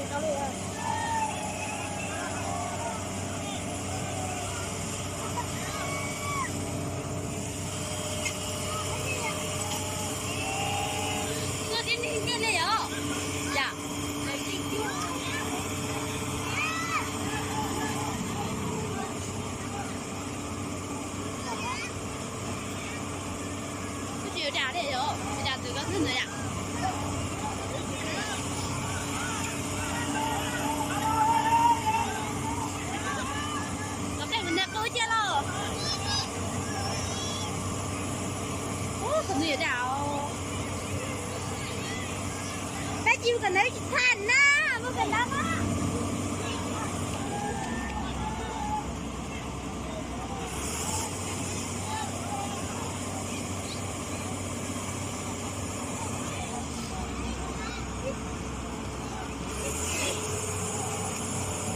Twb tsis yuav dag li os, ua cas txawm koj twb ntawd yom? Los tej mus ntag qw cia los. Ub, qhov twg yuav dag os? Peb cia mus kom ntawd tsis txhaj na, mus kom ntawd na.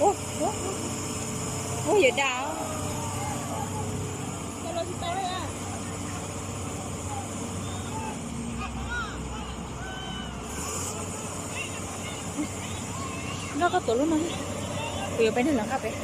Ub, ub, ub, yawg dag. Nqa koj tuav lub no, kuv yuav peb nug los nqa peb.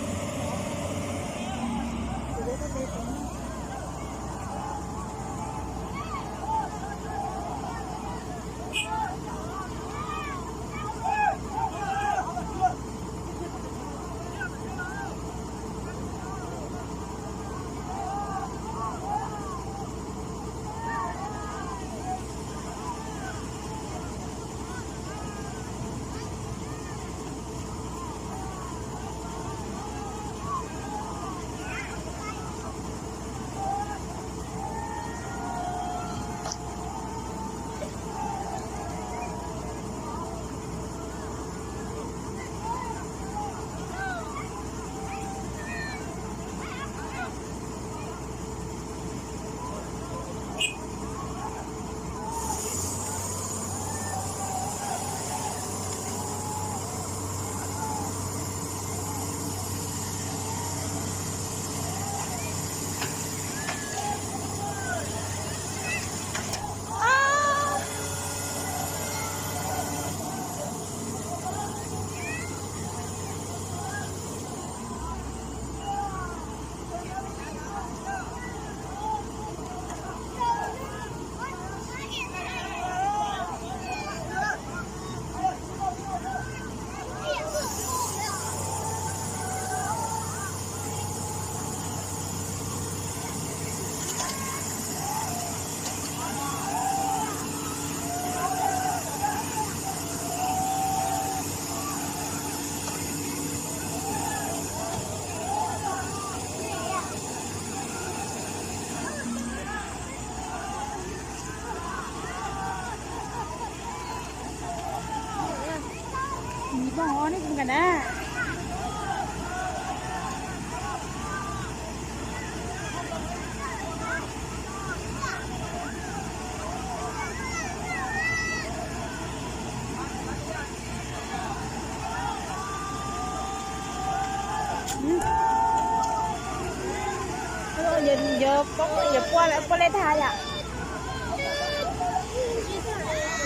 Yuav pua, yuav pua lej tag yom?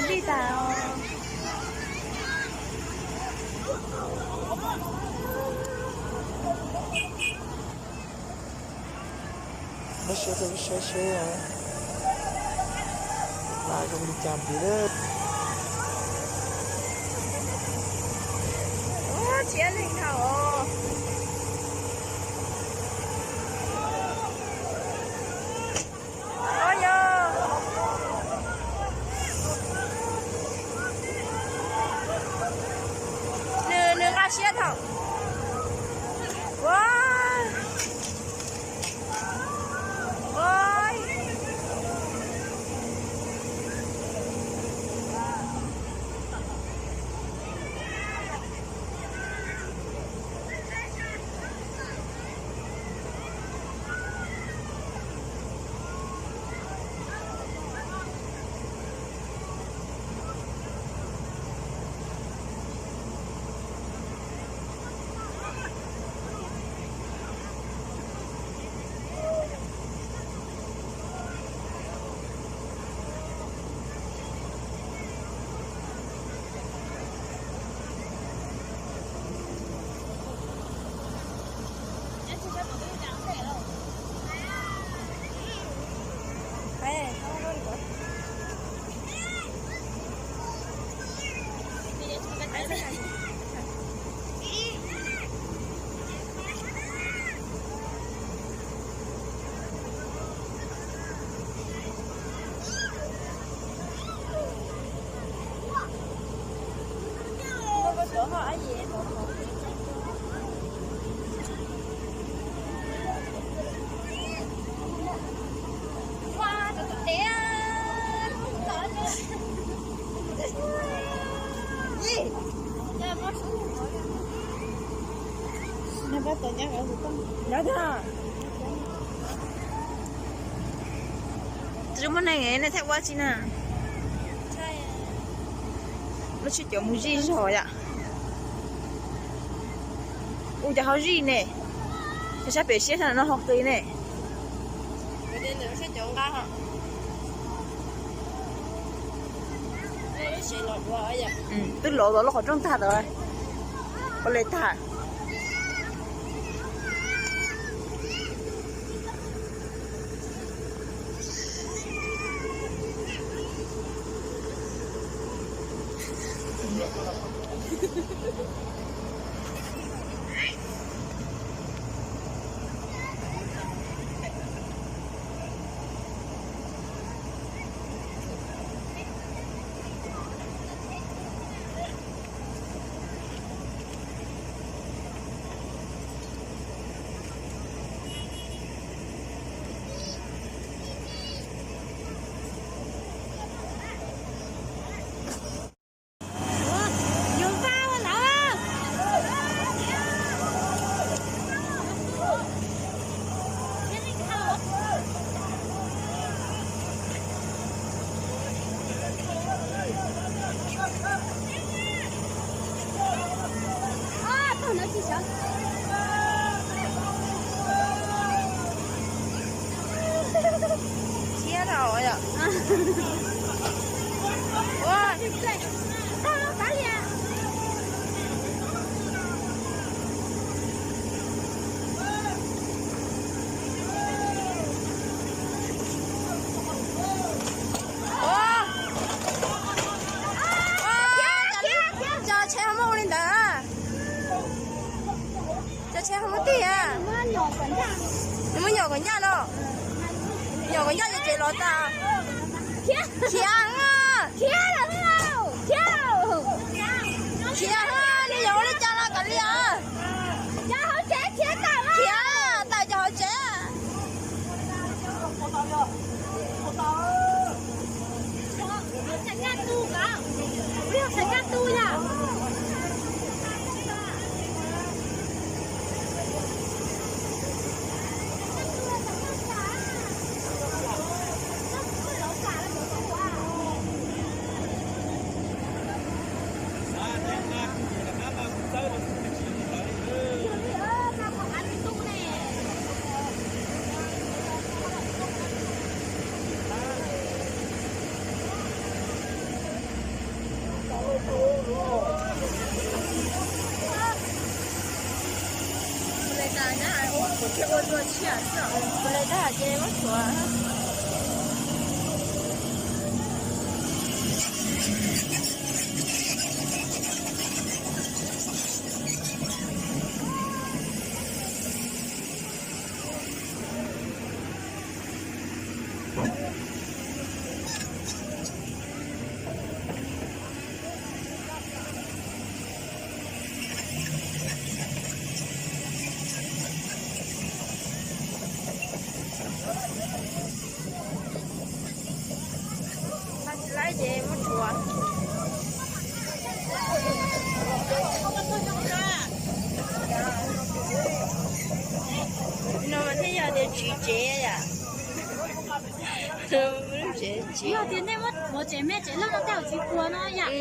Vij tas. Neb saib, saib seb mas zoo li cas ntxiv lawm. Ua, tshiab neeg dhau os. Ua yog nws, nws nqa siab dhau. Ua. Tus muaj neeg nej thaij ua tsi na? Lub tsheb cov mus zij zog yom. Ua cas ho zij ne? Sab pem siab no ho qis ne. Twb lov los lub qhov rooj tag tod, ua le tag. Thiab no yom. Cov tsheb ho muaj ua li ntawd. Cov tsheb ho muaj tiag. Nws muaj nyom kom ncaj no. Nyom kom ncaj ces tsev los tas. Khiav, khiav, khiav, nws yuav ua li cas los kom li os. Khiav tawm cov hauv tsev. Tsis laib ces muab tshuav. No mas thiaj yog tias tsis tsev yom. Yog tias nej muab tsev me tsev loj no tau tsis puas no yom.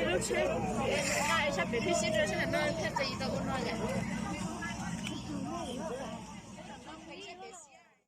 Lub tsheb, sab pem thiaj siab rau sab no thiaj tau ua no yom.